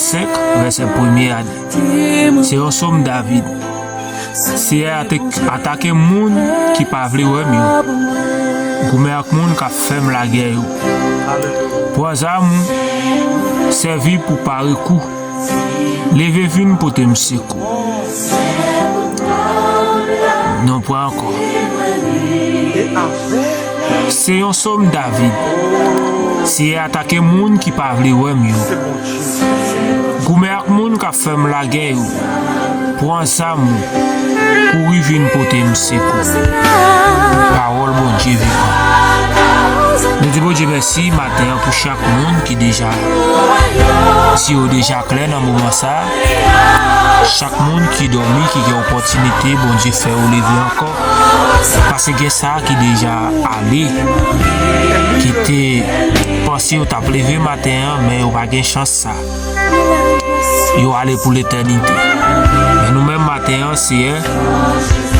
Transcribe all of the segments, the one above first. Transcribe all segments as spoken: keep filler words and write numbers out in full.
senk, vèsè premye a di, se yon sòm David. Seyè a te atake moun ki pa vle wè m yo. Goumen ak moun k ap fè m lagè yo. Pran zam ou, sèvi pou pare kou. Leve vin pote m sekou. Nou pran ankò. Se yon sòm David. Seyè atake moun ki pa vle wè m yo. Goumen ak moun k ap fè m lagè yo. Pran zam ou, kouri vin pote m sekou. Pawòl Bondye vivan. Nou di Bondye mèsi maten an pou chak moun ki deja di yo deja klè nan moman sa a. Chak moun ki dòmi, ki gen opòtinite, Bondye fè yo leve ankò. Paske gen sa ki deja ale, ki te panse yo t ap leve maten an, men yo pa gen chans sa. Yo ale pou letènite. Men nou menm maten an, Seyè,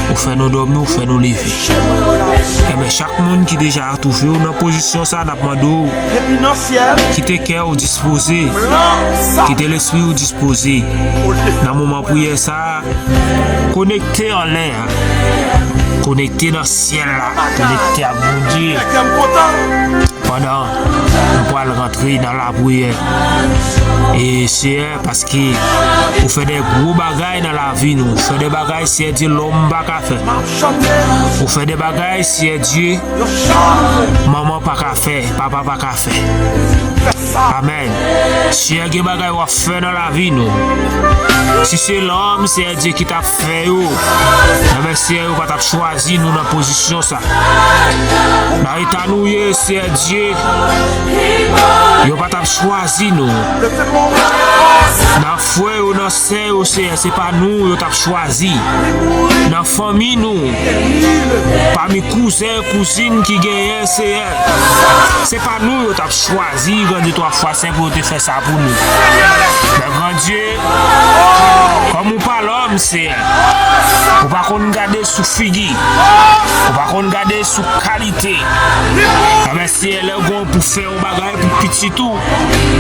ou fè nou dòmi, ou fè nou leve. Enben, chak moun ki deja twouve w nan pozisyon sa, n ap mande w, kite kè w dispoze, kite lespri w dispoze. Nan moman priyè sa, konekte anlè a, konekte nan syèl la, konekte ak Bondye. Pandan nou pral rantre nan lapriyè. E Seyè, paske ou fè de gwo bagay nan lavi nou. Ou fè de bagay, Seyè Dye, lòm pa ka fè. Ou fè de bagay, Seyè Dye, manman pa ka fè, papa pa ka fè. Amèn. Seyè, gen bagay w ap fè nan lavi nou. Si se lòm, Seyè Dye, ki t ap fè yo, enben, Seyè, yo pa t ap chwazi nou nan pozisyon sa. Nan eta nou ye, Seyè Dye, yo pa t ap chwazi nou. Nan frè yo, nan sè yo, Seyè, se pa nou yo t ap chwazi. Nan fanmi nou, pami kouzen, kouzin ki genyen, Seyè, se pa nou yo t ap chwazi, Gran Dye twa fwa sen, pou yo te fè sa pou nou. Men Gran Dye, kòm ou pa lòm, Seyè, ou pa konn gade sou figi, ou pa konn gade sou kalite. Enben, Seyè, lè w gen pou fè yon bagay pou pitit ou,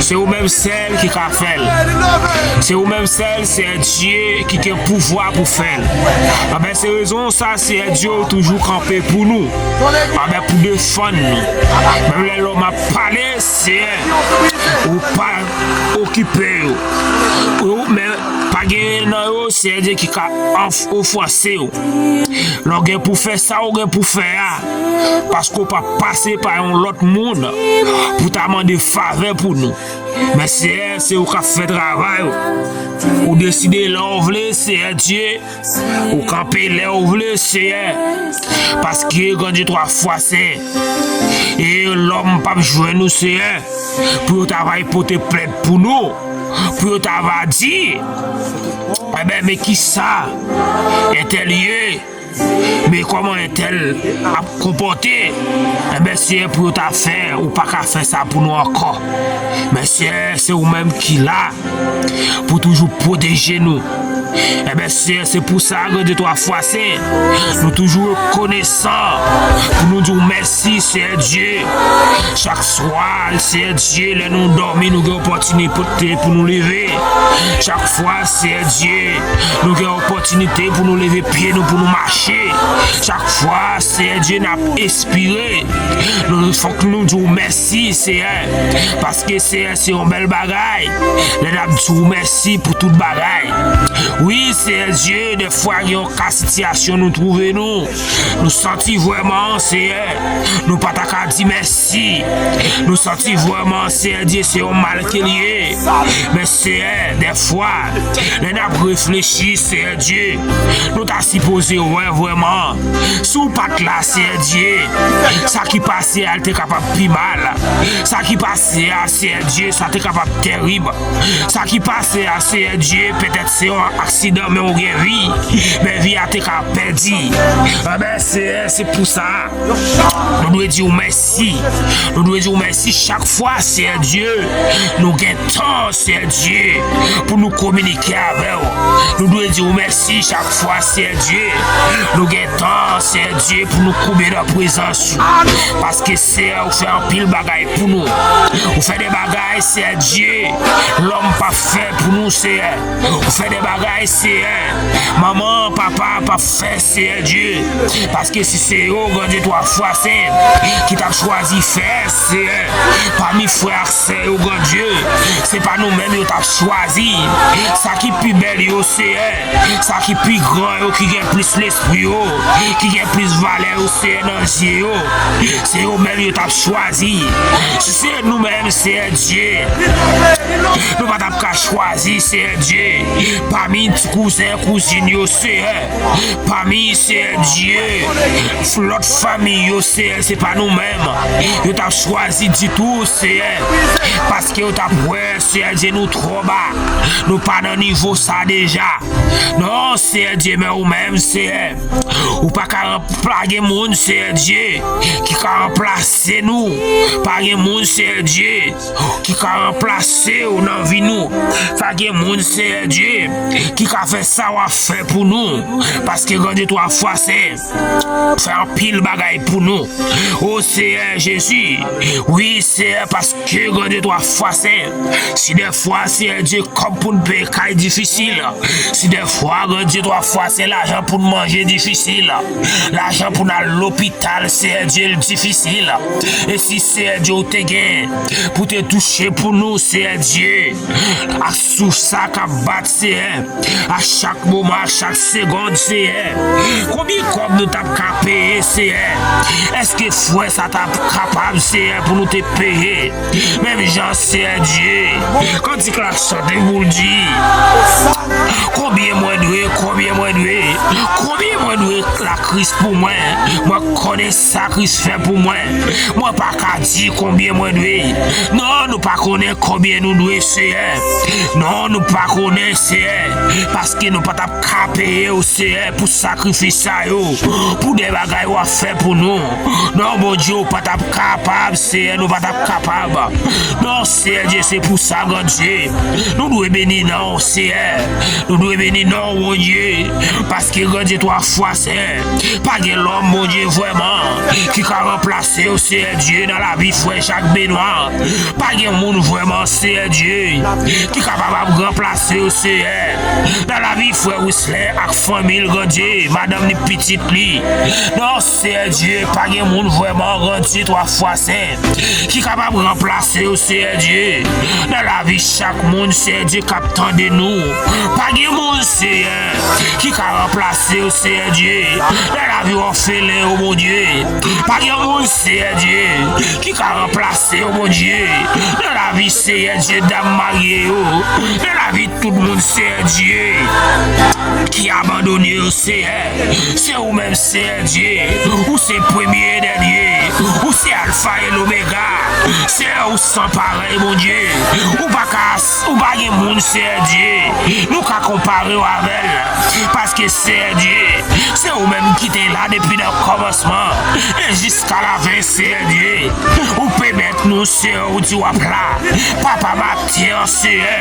se ou menm sèl ki ka fè l. Se ou menm sèl, Seyè Dye, ki gen pouvwa pou fè l. Enben, se rezon sa, Seyè Dye, ou toujou kanpe pou nou. Enben, pou defann nou. Menm lè lòm ap pale, Seyè, ou pa okipe yo. Ou, men pa gen nan yo, Seyè Dye, ki ka anf-, ofanse w. Lè w gen pou fè sa ou gen pou fè a, paske w pa pase pa yon lòt moun pou ta mande favè pou nou. Men Seyè, se ou k ap fè travay ou. Ou deside lè w vle, Seyè Dye. Ou kanpe lè w vle, Seyè. Paske Gran Dye twa fwa sen, e lòm p ap jwenn ou, Seyè, pou yo ta va pote plent pou nou, pou yo ta va di, enben, men kisa entèl ye? Men kòman entèl ap konpòte? Enben, Seyè, pou yo ta fè, ou pa ka fè sa pou nou ankò. Men, Seyè, se ou menm ki la pou toujou pwoteje nou. Enben, Seyè, se pou sa, Gran Dye twa fwa sen, nou toujou rekonesan pou nou di w mèsi, Seyè Dye. Chak swa, Seyè Dye, lè nou dòmi, nou gen opòtinite pou nou leve. Chak fwa, Seyè Dye, nou gen opòtinite pou nou leve pye nou, pou nou mache. Chak fwa, Seyè Dye, n ap espire, nou, fòk nou di w mèsi, Seyè. Paske, Seyè, se yon bèl bagay lè n ap di w mèsi pou tout bagay. Wi, Seyè Dye, dèfwa gen yon ka sitiyasyon nou twouve nou, nou santi vrèman, Seyè, nou pa ta ka di mèsi. Nou santi vrèman, Seyè Dye, se yon mal ke l ye. Men, Seyè, dèfwa, lè n ap reflechi, Seyè Dye, nou ta sipoze wè vrèman. Si w pa t la, Seyè Dye, sa ki pase a, l te kapab pi mal. Sa ki pase a, Seyè Dye, sa te kapab tèrib. Sa ki pase a, Seyè Dye, petèt se yon aksidan, men ou gen vi. Men vi a te ka pèdi. Anben, Seyè, se pou sa, nou dwe di w mèsi. Nou dwe di w mèsi chak fwa, Seyè Dye. Nou gen tan, Seyè Dye, pou nou kominike avè w. Nou dwe di w mèsi chak fwa, Seyè Dye. Nou gen tan, Seyè Dye, pou nou koube nan prezans ou. Paske, Seyè, ou fè anpil bagay pou nou. Ou fè de bagay, Seyè Dye, lòm p ap fè pou nou, Seyè. Ou fè de bagay, Seyè, manman, papa p ap fè, Seyè Dye. Paske si se yo, Grandye twa fwa sen, ki t ap chwazi fè, Seyè, pami frè ak sè yo, Grandye, se pa nou menm yo t ap chwazi. Sa ki pi bèl yo, Seyè, sa ki pi gran yo, ki gen plis lespri yo, ki gen plis valè yo, Seyè, nan zye yo, se yo menm yo t ap chwazi. Si se nou menm, Seyè Dye, nou pa t ap ka chwazi, Seyè Dye, pami ti kouzen, kouzin yo, Seyè, pami, Seyè Dye, lòt fanmi yo, Seyè, se pa nou menm yo t ap chwazi ditou, Seyè, paske yo t ap wè, Seyè Dye, nou twò ba, nou pa nan nivo sa deja. Non, Seyè Dye, men ou menm, Seyè, ou pa ka ranp-, pa gen moun, Seyè Dye, ki ka ranplase nou. Pa gen moun, Seyè Dye, ki ka ranplase w nan vi nou. Pa gen moun, Seyè Dye, ki ka fè sa w ap fè pou nou. Paske Grandye twa fwa sen fè anpil bagay pou nou. O Seyè Jezi, wi, Seyè, paske Grandye twa fwa sen, si dèfwa, Seyè Dye, kòb pou n peye kay difisil, si dèfwa, Grandye twa fwa sen, lajan pou n manje difisil, lajan pou n al lopital, Seyè Dye, l difisil. E si, Seyè Dye, ou te gen pou te touche pou nou, Seyè Dye, ak souf sa k ap bat, Seyè, a chak moman, a chak segonn, Seyè, konbyen kòb nou t ap ka peye, Seyè? Èske frè sa t ap kapab, Seyè, pou nou te peye? Menm jan, Seyè Dye, kantik la chante pou l di, konbyen mwen dwe, konbyen mwen dwe, konbyen mwen dwe lakris pou mwen? Mwen konnen sa Kris fè pou mwen. Mwen pa ka di konbyen mwen dwe. Non, nou pa konnen konbyen nou dwe, Seyè. Non, nou pa konnen, Seyè. Paske nou pa t ap ka peye w, Seyè, pou sakrifis sa yo, pou de bagay w ap fè pou nou. Non, Bondye, ou pa t ap kapab, Seyè, nou pa t ap kapab. Non, Seyè Dye, se pou sa, Grandye, nou dwe beni non w, Seyè. Nou dwe beni non w, Bondye, paske, Grandye, twa fwa sen, pa gen lòm, Bondye, vrèman, ki ka ranplase w, Seyè Dye, nan lavi frè Jak Benwa. Pa gen moun vrèman, Seyè Dye, ki kapab ap ranplase w, Seyè, nan lavi frè Wislè ak fanmi l, Grandye, madanm li, pitit li. Non, Seyè Dye, pa gen moun vrèman, Grandye, twa fwa sen, ki kapab ranplase w, Seyè Dye, nan lavi chak moun, Seyè Dye, k ap tande nou. Pa gen moun, Seyè, ki ka ranplase w, Seyè Dye, nan lavi òfelen yo, Bondye. Pa gen moun, Seyè Dye, ki ka ranplase w, Bondye, nan lavi, Seyè Dye, dam marye yo, nan lavi tout moun, Seyè Dye, ki abandone yo, Seyè. Se ou menm, Seyè Dye. Ou se premye e dènye. Ou se Alfa e Lomega. Seyè, ou san parèy, Bondye. Ou pa ka, ou pa gen moun, Seyè Dye, nou ka konpare w avè l. Paske, Seyè Dye, se ou menm ki te la depi nan kòmansman e jiska lafen, Seyè Dye. Ou pèmèt nou, Seyè, ou di w ap la. Papa, maten an, Seyè,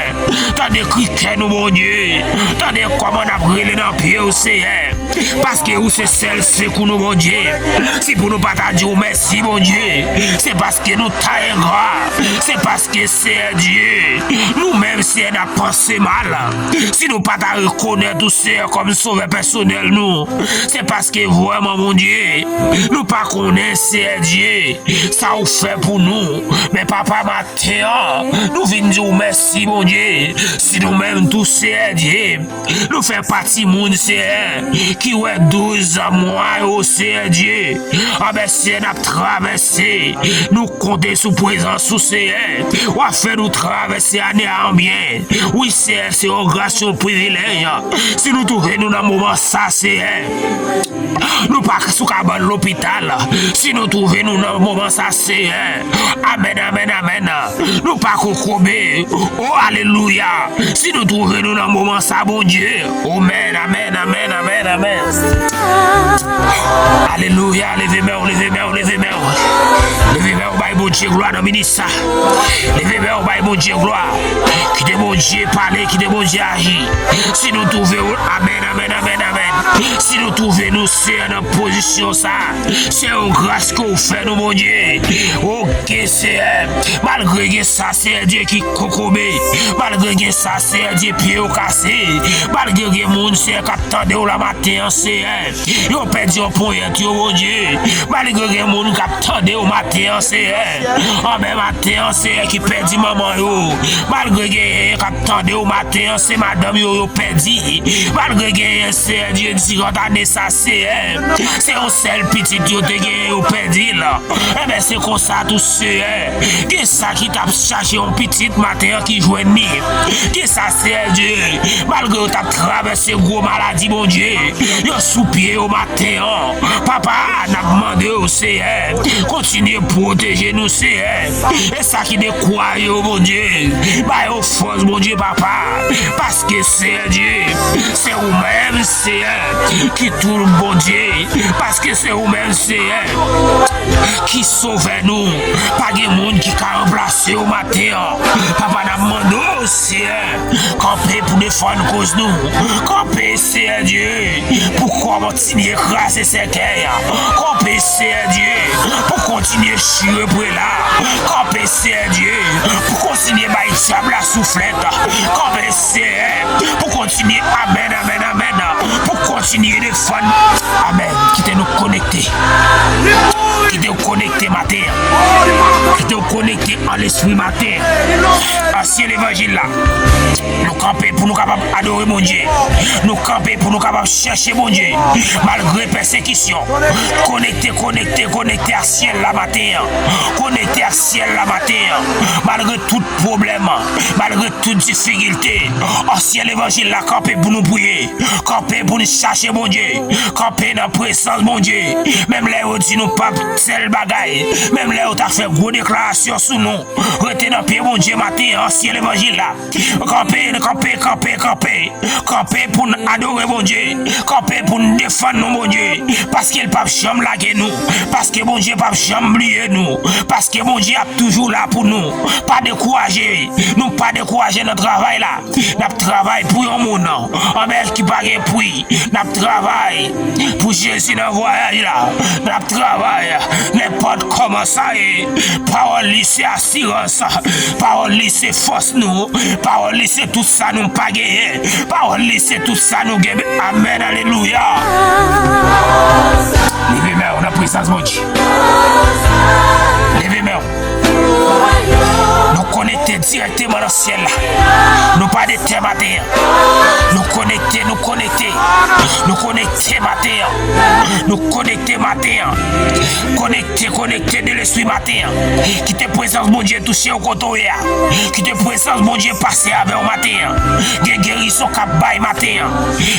tande kri kè nou, Bondye. Tande kòman n ap rele nan pye w, Seyè. Paske ou se sèl sekou nou, Bondye. Si pou nou pa ta di w mèsi, Bondye, se paske nou ta engra. Se paske, Seyè Dye, nou menm, Seyè, n ap panse mal. Si nou pa ta rekonèt ou, Seyè, kòm sovè pèsonèl nou, se paske vrèman, Bondye, nou pa konnen, Seyè Dye, sa ou fè pou nou. Men, Papa, maten an, nou vin di w mèsi, Bondye. Si nou menm tou, Seyè Dye, nou fè pati moun, Seyè, ki wè douz mwa yo, Seyè Dye. Anben, Seyè, n ap travèse. Nou konte sou prezans ou, Seyè. W ap fè nou travèse ane a an byen. Wi, Seyè, se yon gras, yon privilèj. Si nou twouve nou nan moman sa, Seyè, nou pa sou kabann lopital. Si nou twouve nou nan moman sa, Seyè, amèn, amèn, amèn. Nou pa kokobe. O, alelouya. Si nou twouve nou nan moman sa, Bondye. Omèn, amèn, amèn, amèn, amèn. Alelouya. Leve men w, leve men w, leve men w. Leve men w, bay Bondye glwa nan minis sa. Leve men w, bay Bondye glwa. Kite Bondye pale, kite Bondye aji. Si nou twouve w, amèn, amèn, amèn, amèn. Si nou twouve nou, Seyè, nan pozisyon sa, se yon gras ke w fè nou, Bondye. Oke, Seyè. Malgre gen sa, Seyè Dye, ki kokobe. Malgre gen sa, Seyè Dye, pye yo kase. Malgre gen moun, Seyè, k ap tande w la maten an, Seyè. Yo pèdi yon ponyèt yo, Bondye. Malgre gen moun k ap tande w maten an, Seyè. Anben maten an, Seyè, ki pèdi manman yo. Malgre genyen k ap tande w maten an, se madanm yo yo pèdi. Malgre genyen, Seyè Dye, diran ane sa, Seyè, se yon sèl pitit yo te genyen, yo pèdi l. Enben, se konsa tou, Seyè. Gen sa ki t ap chache yon pitit maten an ki jwenn li. Gen sa, Seyè Dye, malgre yo t ap travèse gwo maladi, Bondye, yo sou pye yo maten an. Papa, n ap mande w, Seyè, kontinye pwoteje nou, Seyè. E sa ki dekwa yo, Bondye, ba yo fòs, Bondye, papa. Paske, Seyè Dye, se ou menm, Seyè, ki tou, Bondye. Paske se ou menm, Seyè, ki sovè nou. Pa gen moun ki ka ranplase w maten an. Papa, n ap mande w, Seyè, kanpe pou defann koz nou. Kanpe, Seyè Dye, pou kontinye kraze sèkèy. Kanpe, Seyè Dye, pou kontinye chire prela. Kanpe, Seyè Dye, pou kontinye bay dyab la souflèt. Kanpe, Seyè, pou kontinye, amèn, amèn, amèn, pou kontinye defann. Amèn. Kite nou konekte. Kite w konekte maten an. Kite w konekte an lespri maten an. Ansyen levanjil la. Nou kanpe pou nou kapab adore Bondye. Nou kanpe pou nou kapab chèche Bondye. Malgre pèsekisyon. Konekte, konekte, konekte ak syèl la maten an. Konekte ak syèl la maten an. Malgre tout pwoblèm, malgre tout difikilte, ansyen levanjil la kanpe pou nou priye. Kanpe pou n chache Bondye. Kanpe nan prezans Bondye. Menm lè yo di nou p ap sèl bagay. Menm lè yo ta fè gwo deklarasyon sou nou. Rete nan pye Bondye maten an, ansyen levanjil la. Kanpe, kanpe, kanpe, kanpe. Kanpe pou n adore Bondye. Kanpe pou n defann non Bondye. Paske l p ap janm lage nou. Paske Bondye p ap janm bliye nou. Paske Bondye ap toujou la pou nou. Pa dekouraje. Nou pa dekouraje nan travay la. N ap travay pou yon moun, anmè, ki pa gen pri. N ap travay pou Jezi nan vwayaj la. N ap travay nenpòt kòman sa ye. Pawòl li se asirans. Pawòl li se fòs nou. Pawòl li se tout sa nou pa genyen. Pawòl li se tout sa nou gen. Amèn, alelouya. Leve men w nan prezans Bondye. Leve men w. Nou konekte dirèkteman nan syèl la. Nou pa de tè maten an. Nou konekte, nou konekte. Nou konekte maten an. Nou konekte maten an. Konekte, konekte de lespri maten an. Kite prezans Bondye touche w kote w ye a. Kite prezans Bondye pase avè w maten an. Gen gerizon k ap bay maten an.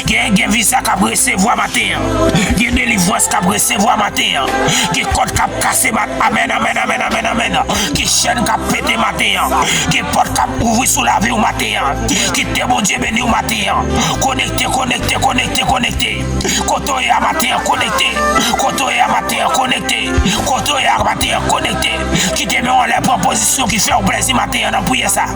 Gen, gen viza k ap resevwa maten an. Gen delivrans k ap resevwa maten an. Gen kòd k ap kase maten an. Amèn, amèn, amèn, amèn, amèn. Gen chèn k ap pete maten an. Gen pòt k ap ouvri sou lavi w maten an. Kite Bondye beni w maten an. Konekte, konekte, konekte, konekte. Kote w ye a maten an, konekte. Kote w ye a maten an, konekte. Kote w ye a maten an, konekte. Kite men w anlè, pran pozisyon ki fè w plezi maten an nan priyè sa.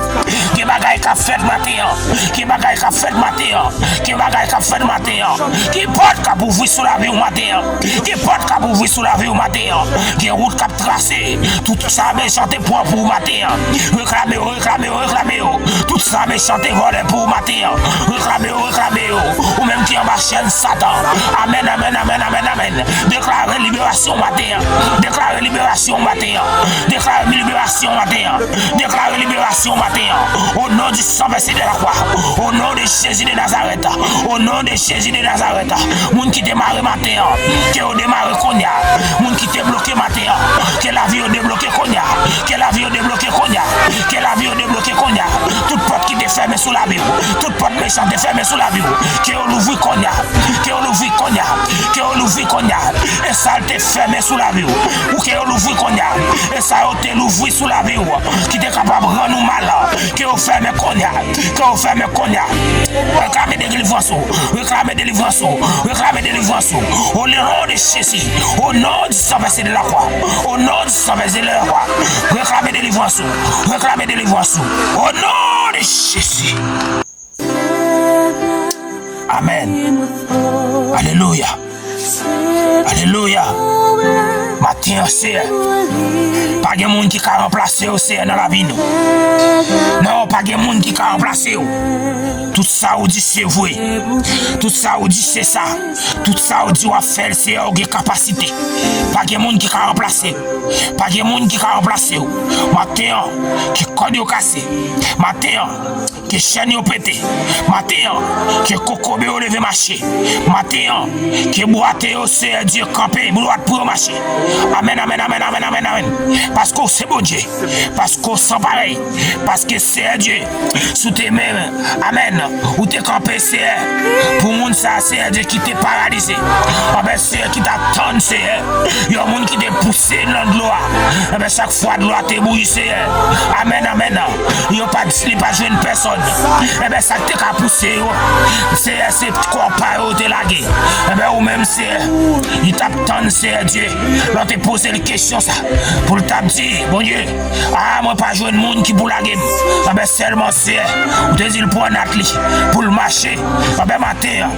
Gen bagay k ap fèt maten an. Gen bagay k ap fèt maten an. Gen bagay k ap fèt maten an. Gen pòt k ap ouvri sou lavi w maten an. Gen pòt k ap ouvri sou lavi w maten an. Gen wout k ap trase. Tout sa mechan te pran pou w maten an. Reklame yo, reklame yo, reklame yo. Tout sa mechan te vòlè pou w maten an. Reklame yo, reklame yo. Ou menm ki anba chèn Satan. Amèn, amèn, amèn, amèn, amèn. Deklare liberasyon maten an. Deklare liberasyon maten an. Deklare liberasyon maten an. Deklare liberasyon maten an. Au nom du sang versé de la croix. Au nom de Jésus de Nazareth. Au nom de Jésus de Nazareth. Moun ki te mare maten an, ke yo demare kounye a. Moun ki te bloke maten an, ke lavi yo debloke kounye a. Ke lavi yo debloke kounye a. Ke lavi yo debloke kounye a. Tout pòt ki te fèmen sou lavi w, tout pòt mechan te fèmen sou lavi w, ke yo louvri kounye a. Ke yo louvri kounye a. Ke yo louvri kounye a. E sa l te fèmen sou lavi w, ou ke yo louvri kounye a. E sa yo te louvri sou lavi w, ki te kapab rann ou mal, ke yo fèmen kounye a. Ke yo fèmen kounye a. Reklame delivrans ou. Reklame delivrans ou. Reklame delivrans ou. Au nom de Jésus. Au nom du sang versé de la croix. Au nom du sang versé de la croix. Reklame delivrans ou. Reklame delivrans ou. Au nom de Jésus. Amen. Alelouya. Alelouya. Maten an, Seyè, pa gen moun ki ka ranplase w, Seyè, nan lavi nou. Non, pa gen moun ki ka ranplase w. Tout sa ou di, se vre. Tout sa ou di, se sa. Tout sa ou di, w ap fè l, Seyè, ou gen kapasite. Pa gen moun ki ka ranplase w. Pa gen moun ki ka ranplase w. Maten an, ke kòd yo kase. Maten an, ke chèn yo pete. Maten an, ke kokobe yo leve mache. Maten an, ke bwate yo, Seyè Dye, kanpe dwat pou yo mache. Amèn, amèn, amèn, amèn, amèn, amèn. Paske w se Bondye. Paske w san parèy. Paske, Seyè Dye, si w te menm, amèn, ou te kanpe, Seyè, pou moun sa, Seyè Dye, ki te paralize. Anben, Seyè, ki t ap tann, Seyè, yon moun ki te pouse nan dlo a. Anben, chak fwa dlo a te bouyi, Seyè. Amèn, amèn. Yo pa t, li pa t jwenn pèsòn. Enben, sa k te ka pouse yo, Seyè, se kò pa yo te lage. Enben, ou menm, Seyè, li t ap tann, Seyè Dye, lè w te poze l kesyon sa, pou l t ap di, Bondye, a, mwen pa jwenn moun ki pou lage m. Enben, sèlman, Seyè, ou te di l pran nat li, pou l mache. Enben, maten an,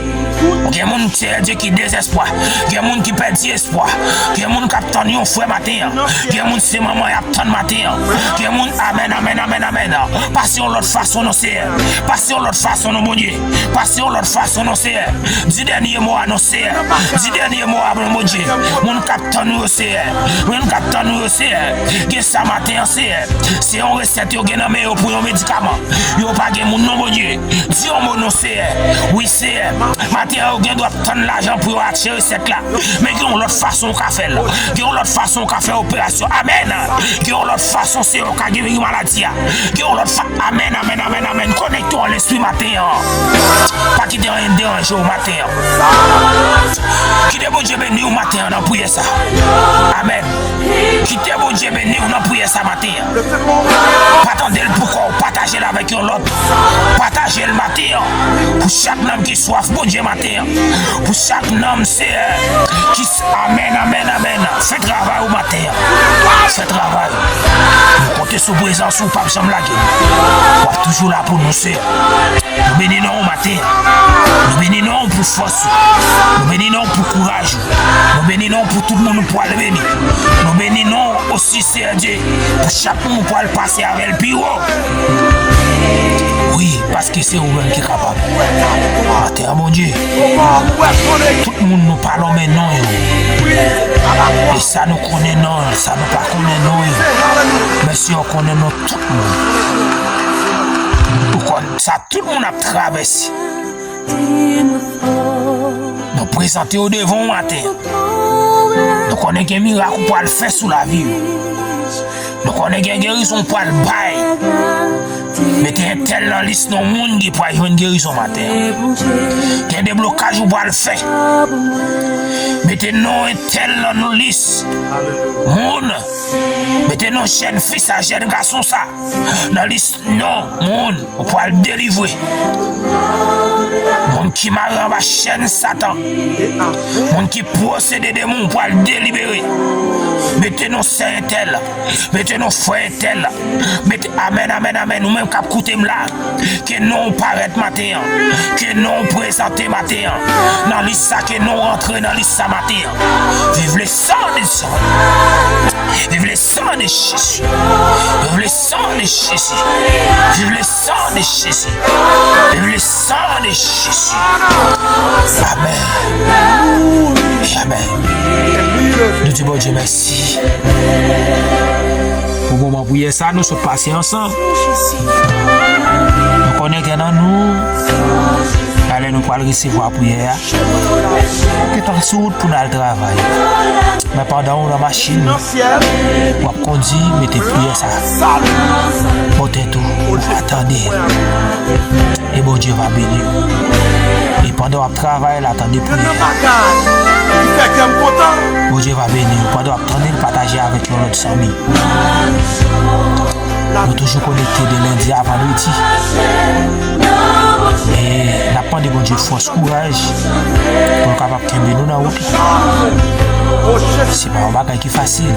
gen moun, Seyè Dye, ki dezespwa. Gen moun ki pèdi espwa. Gen moun k ap tann yon frè maten an. Gen moun se manman y ap tann maten an. Gen moun, amèn, amèn, amèn, amèn. Pase yon lòt fason non, Seyè. Pase yon lòt fason non, Bondye. Pase yon lòt fason non, Seyè. Di dènye mo a non, Seyè. Di dènye mo a non, Bondye. Moun k ap tann ou yo, Seyè. Moun k ap tann ou yo, Seyè. Gen sa maten an, Seyè. Se yon resèt yo gen nan men yo pou yon medikaman. Yo pa gen moun non, Bondye. Di yon mo non, Seyè. Wi, Seyè. Maten an, yo gen dwa ap tann lajan pou yo achte resèt la. Men gen yon lòt fason w ka fè l. Gen yon lòt fason w ka fè operasyon. Amèn. Gen yon lòt fason, Seyè, w ka geri maladi a. Gen yon lòt fa-, amèn, amèn, amèn, amèn. Konekte w an lespri maten an. Pa kite anyen deranje w maten an. Kite Bondye beni w maten an nan priyè sa. Amèn. Kite Bondye beni w nan priyè sa maten an. Pa tande l pou kò w, pataje l avèk yon lòt. Pataje l maten an. Pou chak nanm ki swaf Bondye maten an. Pou chak nanm, Seyè, ki s-, amèn, amèn, amèn. Fè travay ou maten an. Fè travay ou. Nou konte sou prezans ou, p ap janm lage nou. W ap toujou la pou nou, Seyè. Nou beni non w maten an. Nou beni non w pou fòs ou. Nou beni non w pou kouraj ou. Nou beni non w pou tout moun ou pral beni. Nou beni non w osi, Seyè Dye, pou chak moun ou pral pase avè l pi wo. Wi, paske se ou menm ki kapab. Maten an, Bondye, tout moun nou pa lonmen non yo. E sa nou konnen non, sa nou pa konnen non yo. Men Seyè, ou konnen non tout moun. Ou konn sa tout moun ap travèse. Nou prezante yo devan w maten. Nou konnen gen mirak ou pral fè sou lavi yo. Nou konnen gen gerizon ou pral bay. Mete entèl nan lis non moun ki pral jwenn gerizon maten an. Gen deblokaj ou pral fè. Mete non entèl nan lis moun. Mete non jèn fi sa, jèn gason sa nan lis non moun ou pral delivre. Moun ki mare anba chèn Satan. Moun ki posede demon ou pral delibere. Mete non sè entèl. Mete non frè entèl. Mete, amèn, amèn, amèn. Ou menm k ap koute m la. Ke non w parèt maten an. Ke non w prezante maten an. Nan lis sa, ke non w antre nan lis sa maten an. Vive le sang de Jésus. Vive le sang de Jésus. Vive le sang de Jésus. Vive le sang de Jésus. Vive le sang de Jésus. Amèn. E amèn. Nou di Bondye mèsi pou moman Priyè sa nou sot pase ansanm. Nou konnen gen nan nou, talè nou pral resevwa priyè a. Nou gentan sou wout pou n al travay. Men pandan ou nan machin, w ap kondi, mete priyè sa bò tèt ou, w a tande. E Bondye va beni w. E pandan w ap travay la, tande priyè. Bondye va beni w. Pandan w ap tande l, pataje avèk yon lòt zanmi. Nou toujou konekte de lendi a vandredi. E n ap mande Bondye fòs, kouraj, pou l kapab kenbe nou nan wout la. Se pa yon bagay ki fasil.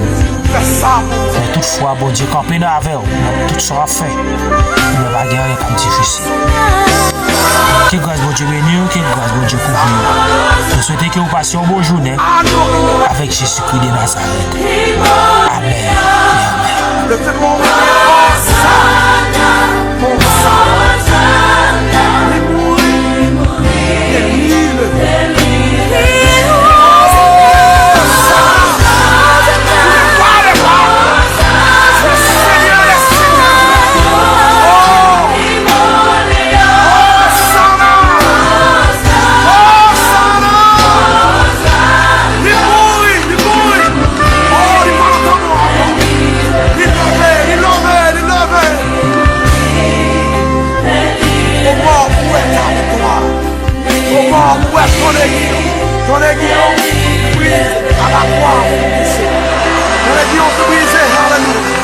Men toutfwa, Bondye kanpe nan avè w nan tout sa w ap fè. Ebyen, pa gen anyen k ap difisil. Ke gras Bondye beni w, ke gras Bondye kouvri w. Nou swete ke w pase yon bon jounen avèk Jezikri de Nazarèt. Amèn e amèn. Ton nèg yo, ton nèg yo brize a la kwa, brize. Ton nèg yo brize, alelouya.